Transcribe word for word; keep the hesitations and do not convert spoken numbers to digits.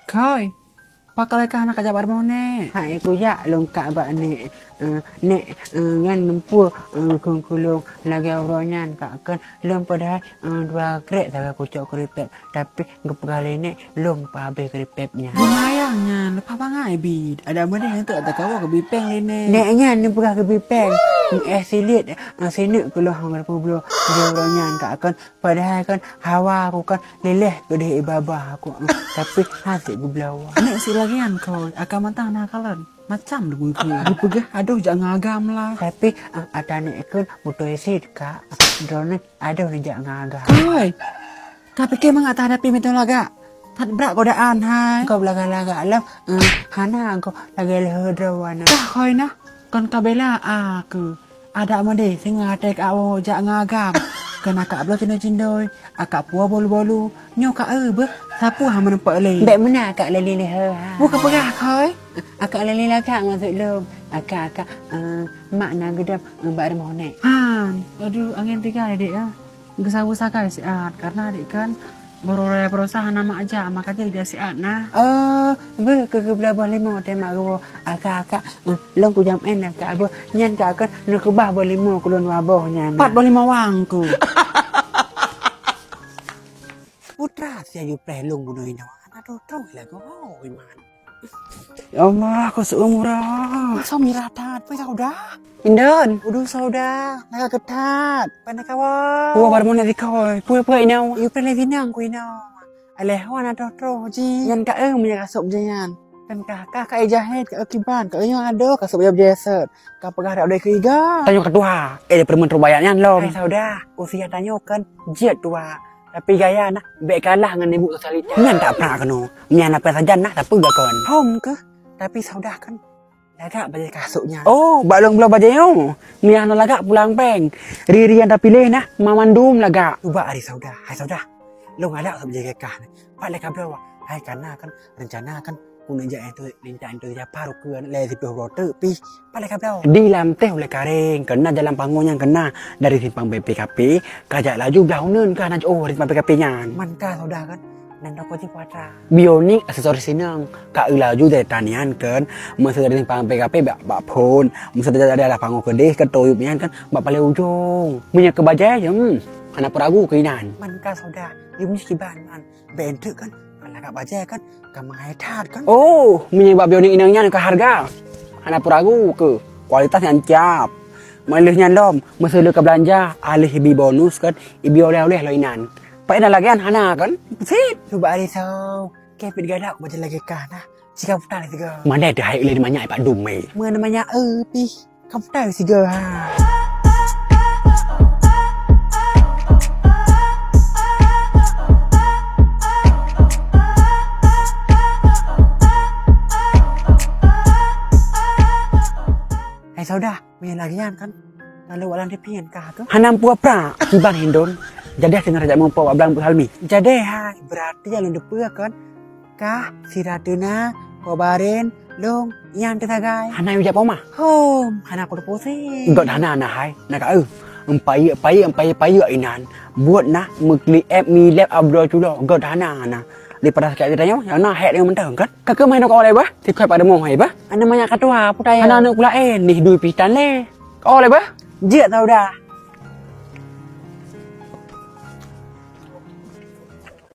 Khôi, pakon lé kah hana kajak bak rumoh Nek? Hai kujak lôn kak bak Nek. Eh, Nek, eh, nyan lumpur, eh, kheun keu lôn lagèe uroe nyan kak kheun lôn padahai, eh, dua krek sagai kucok keuripèp, tapi geupeugah lé Nek lôn peuhabéh keuripèp nyan. Lumayan nyan, leupah bangai bit. Adak meudeh nyan teuk takawoe keu bipèng lé Nek. Nek nyan neupeugah keu bipèng. Eh, silet, eh, sineuk keu lôn hana peubloe. Uroe nyan kak kheun Padahai kan hawa aku kan lileh keudeh ié babah aku, tapi hana sép geubloe. Nek si lagian Khôi, akan mantah na kalon. Macam debu ibu. Dipeugah adoh jak ngon agam lah. Tapi, eh, ata nek ikun beutôi sit, Kak. Droeneuh adoh jak ngon agam. Khôi, ka pike mangat tahadapi meuteun lagak. That brat godaan hai. Kau lagak-lagak lom, eh, hana kau lagak leuheuh droe wana. Dah Khôi nah, kon ka bela aku. Adak meudeh singoh até kak woe jak ngon agam. Keunan kak bloe cindoi-cindoi, akak puwoe bolu-bolu. Nyoe kak eu beuh, sapeue hana meuneupok lé. Bèk meunan akak lé lileh ha. Buka peugah Khôi. Akak lé lileh akak maksud lôn. Akak, akak, eh, mak na geudam, eh, bak rumoh Nek. Han, aduh, angén tiga ya, Dek, ya. Geusaweue sagai siat, karena adik kan baru raya baroesa hana mak jak, maka jadi dia siat nah. Oh, beuh keu geubloe boh limong teuh mak geuwoe. Akak-akak, eh, lôn kujam en akak beuh. Nyan kak kan neukeubah boh limong keu lôn dua boh nyan. Pat boh limong wang ku. Putra sia yupreh lôn bunoe inoe. Aduh, troh lagoe iman. Ya Allah, kau seumura. Masa mirah that, pai saudah. Indon. Udah saudah, naga ketat. Pai nak kawan. Puwoe baru nak dikoi. Puwoe-puwoe inau. Ieu pernah binang ku inau. Aleh wan ada troh ji. Nyan ka eh meunyo kasok je nyan. Kan kah kah ka jahit ka kiban ka nyoe ada kasok bajèe set. Ka peugah dak doi keu iga. Tanyoe ketua. Eh, permen terbayar nyan lom. Hai saudah, usia tanyoe kan jeuet tua. Tapi gaya nah bèk kalah ngon ibu sosialita. Nyan tak prak keunoe. Nyan apa sajan nah tapi gakon. Hom ke? Tapi saudah kan lagak bajèe kasok nyan. Oh, bak lôn bloe bajèe nyoe. Miyah nyoe lagak pulang pèng. Ri-ri nyang tapiléh nah mamandum lagak. Cuba ari saudah. Hai saudah. Lôn galak sôk bajèe kah. Pat lé kabloe. Hai kana kan rencana kan Keuneuk jak itu lintah itu siapa rukeue lé siplôh uroe teuk pih. Palai kabloe. Di lam teh ulèe kareng, keunan jalan pango nyang keunan dari simpang B P K P, ka jak laju blah uneun ka na jiôh dari simpang B P K P nyan. Man ka saudah kan, nan toko cit Putra. Bionik aksesoris inong, ka eu laju dari tanian kan, masa dari simpang B P K P bak, bak phôn, masa dari, dari alah pango keudeh ke toyup nyan kan, bak palai ujong. Meunyoe keu bajèe, hmm, hana peue ragu keu inan. Man ka saudah, imeum kiban man. Bèk enteuk kan, lagak bajèe kan, ka mahai that kan. Oh, meunyoe bak bionik inong nyan ka harga. Hana peue ragu keu kualitas nyang cap. Meuleuh nyan lom, meuseu lé ka beulanja, aléh ibi bonus kan, ibi oleh-oleh lom inan. Pak inan lagèe nyan hana kan? Sit, cuba ari soe. Kepit galak bajèe lagèe kah nah. Cika putar siga. Mandai teuhai ulèe manyak ipak dum meh. Meunyoe manyak eu pih. Kaputai siga ha. Hai saudah, meunyoe lagèe nyan kan. Lalu walang dipien kah tu? Hana peue pra, akiban hindon. Jadi singoh jak meupo bak blang Salmi. Jadi hai, berarti nyang lôn teupeue kan. Kah, sira teuna, pobaren, lôn, nyan teusagai. Hana yue jak poma? Hom, hana kupeupuseng. Gèt hana na hai, na ka eu. Empayeuk-payeuk, empayeuk-payeuk inan. Buet na, meuklik app, milép, abloe culo. Gèt hana na. Daripada sakét hati tanyoe, nyang na hék tanyoe mantong kan? Ka keuh main ka oleh bah? Tikoi pada moh hai bah? Aneuk manyak ka tuha, putai. Hana aneuk pula eh, nih dui pitan lé. Ka oleh bah? Jeuet tau dah.